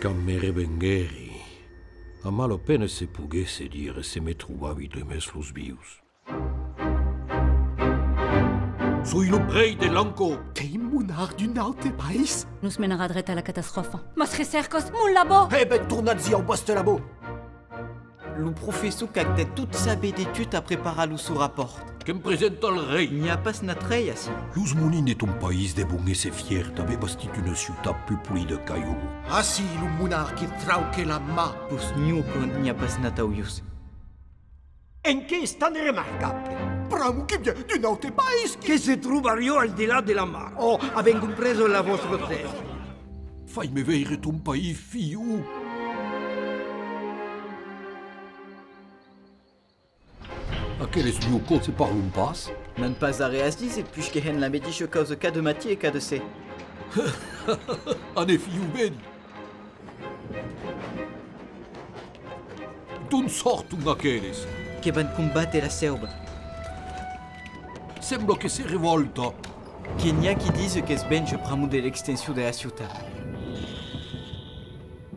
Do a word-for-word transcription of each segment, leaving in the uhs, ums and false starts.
Quand me revenguèri, a mala pena se poguèsse dire se me trobavi demest los vius. Soi lo rei de Lanco! Qu'ei monarc d'un aute país! Nos menarà dret a la catastròfa. Mas recèrcas, mon labo! E ben, tornatz-i au vòste labo! Lo professor qu'ac dèt tot saber de tu tà preparar lo son rapòrt. Que'm presenta al rei. N'i a pas nat rei ací. Los monins de ton país devon èsser fièrs d'aver bastit una ciutat pus polida qu'Aiolo. Ací lo monarc que trauque la man. Pus nhu que n'i a pas nat aulhós. En qué estan de remarcable? Pr'amor que vien d'un aute país que... Que se trobariá al delà de la mar. Oh, avèm comprés la vòstra tèsa. Fai-me veire ton país, filhon. Aqueles miocòts se parlon pas? N'an pas arré a díser, puishque hèn la medisha causa cada matin e cada ser. Anem, filhon, veni. D'on sòrton aqueles? Que van combàter la sèuva. Sembla que se revòlta. Que n'i a qui disen que's venja pr'amor de l'extension de la ciutat.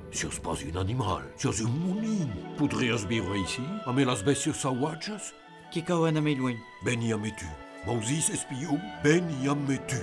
Siás pas un animal, siás un monin. Podriás viure aicí, amé las bèstias sauvatjas? Que cau anar mei luenh. Veni amé tu. M'ausís, espion? Veni amé tu.